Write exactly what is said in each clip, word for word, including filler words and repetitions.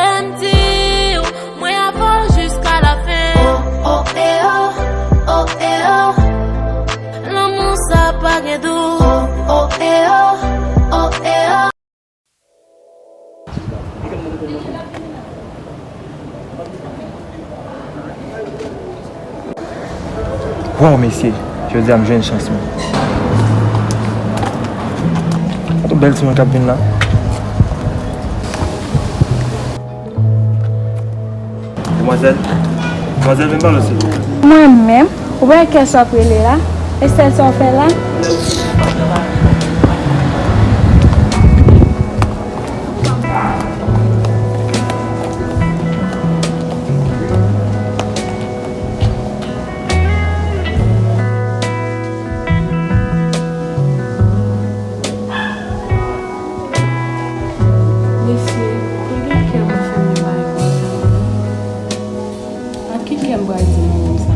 M di w, mwen avè w jiska lafen. Oh, oh, eh, oh, oh, eh, oh. Lanmou sa pa gen dou. Oh, oh, eh, oh, oh, eh, oh. Waw, mesye, jodi a m jwenn chans mwen. Gade yon bèl timoun k ap vin la. Demwazèl, demwazèl, vin pale w silvouplè. Mwen menm? Ou pa wè kiyès w ap rele la? Estelle, sa w fè la? Mesye, pa gen kè pou fè yon bagay konsa, non. Ak ki kè m pral di moun sa?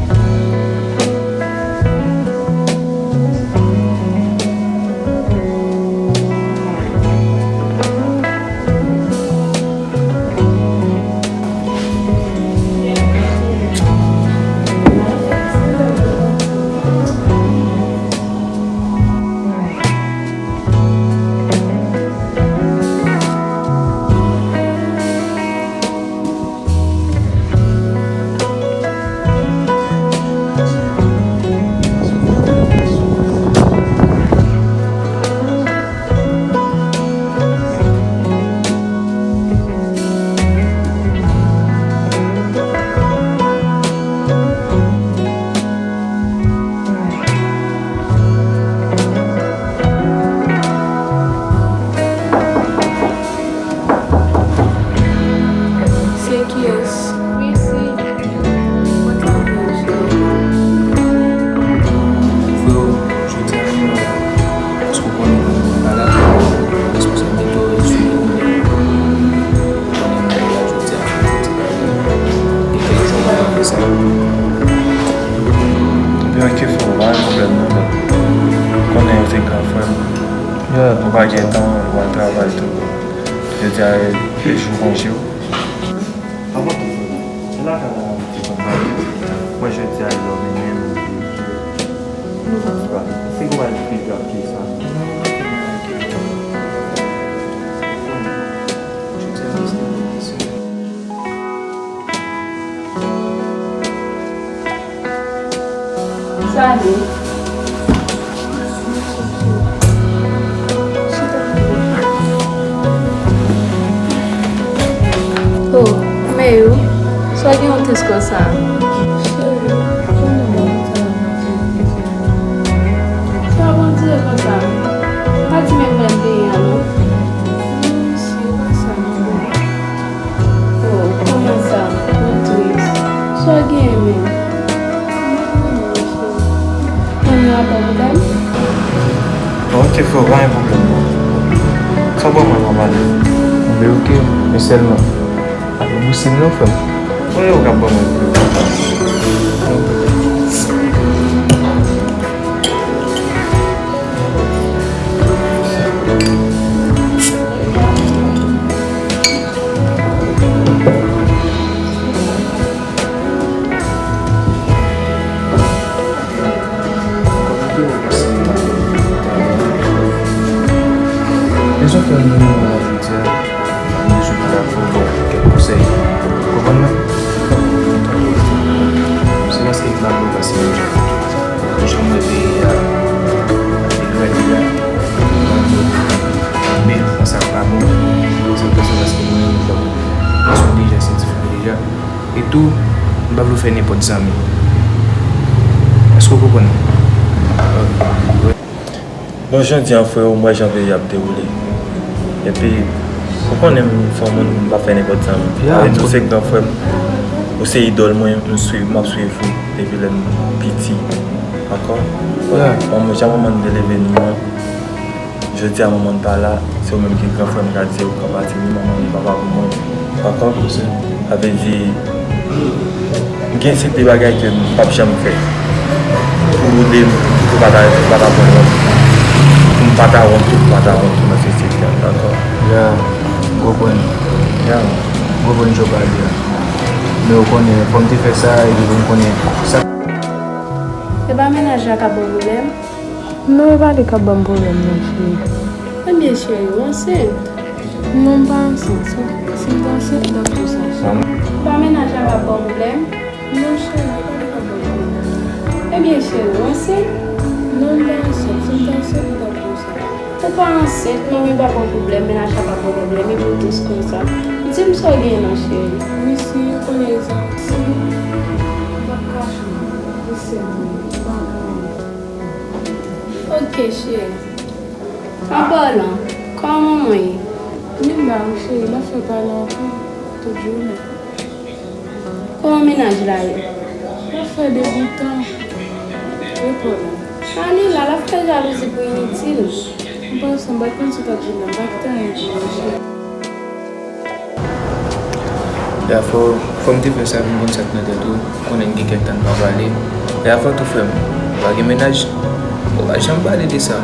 Se kiyès? Wi, se. Freo, jodi a, freo, èske w konnen nou pa la, responsabilite w sou nou. Konnen nou la jodi a, fè ti bagay. E kèk jou mwen ap fè sa. Ebyen, oke, freo, pa gen pwoblèm non, but konnen yo se gran frè m. Yeah. Nou pa gen tan, nou al travay tou. Jodi a, e jou konje w. Avan tou, frè, se lakay la m te konn pale. Mwen, jodi a, lè w mennen m, nou konn pale. Se gen bagay ki pi grav ke sa. Jodi a, se yon kesyon. Salut. Oh, Meyou, sa w gen yon tris konsa? Cheri, konnen mwen kontan nan maten. Sa w andire konsa? Pa di menm jan m te ye a non. Non, mesye, e pa sa non, boo. Oh, kòman sa? Mwen tris. Sa w genyen menm? Mwen vrèman cheri. Ou gen rapò pou tèt? Bon, oke, frè, pa gen pwoblèm non. Sa w ban mwen, m ap ale. Enben, oke, men sèlman, pa gen bousin non, frè m. Mwen, ou ka ban mwen, frè. Rezon fè m vin nan jodi a, m bezwen pale avè w, ba w kèk konsèy. Ou konprann mwen? Se paske m pa bon pase moun jan. Jan m wè peyi a ap degrade la, men sa pa bon. Se paske mwen menm, m se yon deja, se yon ti fanm deja. E tou, m pa vle w fè nenpòt zanmi. Èske w konprann? Bon, jodi a, freo, m wè jan peyi a ap dewoule. Epi, ou konnen m se yon moun, m pa fè nenpòt zanmi. Yeah, m konnen. Epi tou se gran frè m. Ou se idòl mwen, m swiv, m ap swiv ou depi lè m piti. Dakò? Yeah. Bon, jan manman m te leve nou an, jodi a manman m pa la, se ou menm ki gran frè m, ka di ou ka pati, ni manman ni papa pou mwen. Dakò? Sa vle di, m gen se de bagay ke m p ap janm fè pou ou de m, pou pa ta, pou pa ta pran wont. Pou m pa ta wont tou, pou pa ta wont tou nan sosyete a, dakò? Ya, m konprann. Ya. Mwen konprann sa w pale a. Men ou konnen, fò m te fè sa, epi pou m konnen sa. E pa mennaj la k ap ba w pwoblèm? Non, e pa li k ap ban m pwoblèm, non, cheri. Ebyen, cheri, ou ansent? Non, m pa ansent. Si, si m te ansent, m t ap di w sa, cheri. E pa mennaj la k ap ba w pwoblèm? Non, cheri, e pa li k ap ban m pwoblèm. Ebyen, cheri, ou ansent? Non, m pa ansent. Si m te ansent, m t ap di w sa. Ou pa ansent, non, men pa pran pwoblèm, mennaj la pa pran pwoblèm, epi w dous konsa. Di m sa w gen non, cheri. Wi, si, ou konnen rezon. Si, m p ap kache w. Wi, se vre, m pa gen anyen. Ok, cheri. An palan, kòman manman ye? Li la, wi, cheri, l ap fè pale anpil, tout jounen. Kòman mennaj la ye? L ap fè degoutan. Repò la. A li la, l ap fè jalouzi pou initil. M panse m pa t konn si w t ap vin la, m pa t gen anyen pou manje. Ya fò, fò m te fè sa pou m konn sa k nan tèt ou. Konnen n gen kèk tan n pa pale. Ya fò tou frè m, ou pa gen mennaj? Ou pa janm pale de sa.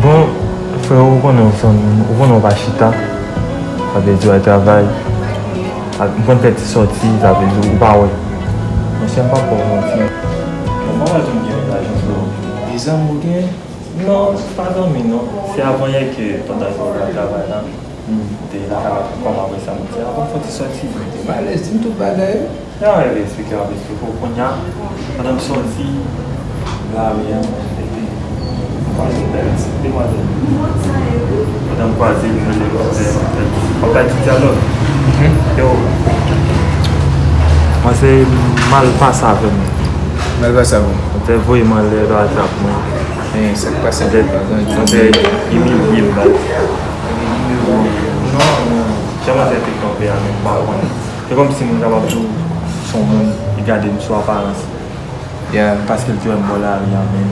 Bon, frè, ou konnen w fanmi m, ou konnen w pa chita. Sa vle di w al travay. Ak, m konn fè ti sòti, sa vle di ou pa wè. Monchè, m p ap ba w manti. Bon, m pa wè tou m gen mennaj non, frè. De zanmi ou gen? Non, se pa zanmi, non. Se avan yè ke pandan ke w al travay la, m te lakay la, kòm apre sa, m di, "A, bon, fò w te sòti, m te malèz, di m tout bagay." Ya, w al eksplike, w ap eksplike w kounye a. Pandan m sòti, lari an, epi m kwaze bèl ti demwazèl. Pandan m kwaze l, m rele l, m fè, m fè, m fè ti dyalòg. Mhm. Yo, mwen se mal pase avè m. Mal pase avè w? Mwen te voye m anlè, l atrap mwen. Men sa k pase? Mwen te, mwen te imilye l, baz. Non, non. Jan mwen te kanpe a, men m pa konnen. Se kòmsi m kapab di w, se yon moun, li gade m sou aparans. Ya. Paske l te wè m bò lari a, men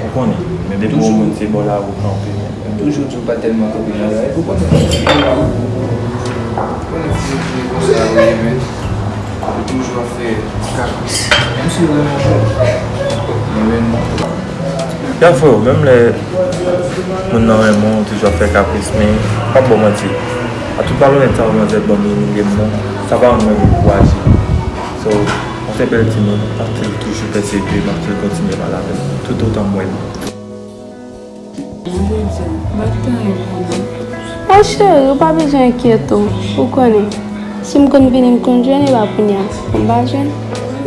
ou konnen, men depi yon moun se bò lari ou kanpe. M toujou di w pa tèlman kanpe nan lari, ou konnen. Ou konnen ti jèn konsa yo ye, men. Ou toujou ap fè ti kapris. Menm si yo renmen w. Men, men. Ya, frè, menm lè moun nan renmen w, ou toujou ap fè kapris, men m p ap ba w manti. A tout valè sa, manzè ban m, imilye m nan, sa pa rann mwen dekouraje. So, mwen se bèl timoun, m ap still toujou pèsevere, m ap still kontinye pale avè l, toutotan m wè l. Mwen te di w, m pa t gen anyen pou ou. O cheri, ou pa bezwen enkyete w, ou konnen. Si m konn vini, m konn jwenn, e pa kounye a pou m pa jwenn.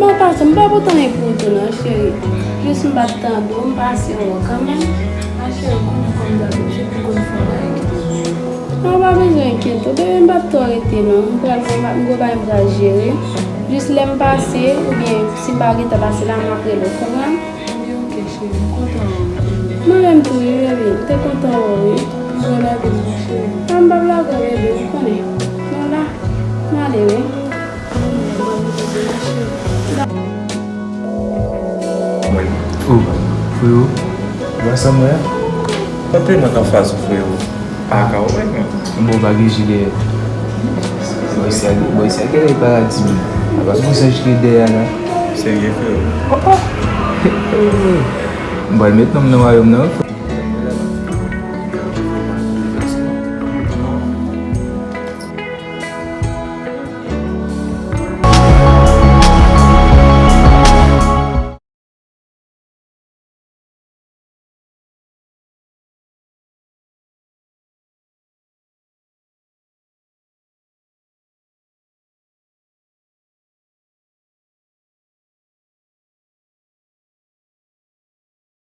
Bon, pase, m pa pote anyen pou ou tou non, cheri. Jis m pa t tande w, m pase wè w kanmenm. A cheri, konnen kòm dabitid, m konn fè yon bagay ki te byen. Non, ou pa bezwen enkyete w, bebe, m p ap twò rete non. M pral gon ba-, m gon bagay m pral jere. Jis lè m pase, oubyen si m pa gentan pase la, m ap rele w, konprann? Ebyen, oke, cheri, m kontan wè w. Mwen menm tou, wi, bebe, m te kontan wè w, wi. M pral lage l, mon cheri. Non, m p ap lage w, bebe, ou konnen. Nou la, m ale, wi. Mwen. O, freo, ou wè sa m wè a? Kanpe nan anfas ou, freo. A ka wè, men. Bon, pa gen jilè. Bòy sa, bòy sa genlè paradi, men. A pa gon zanj ki dèyè a la. Serye, freo? M pral met non m nan wayòm nan, wi.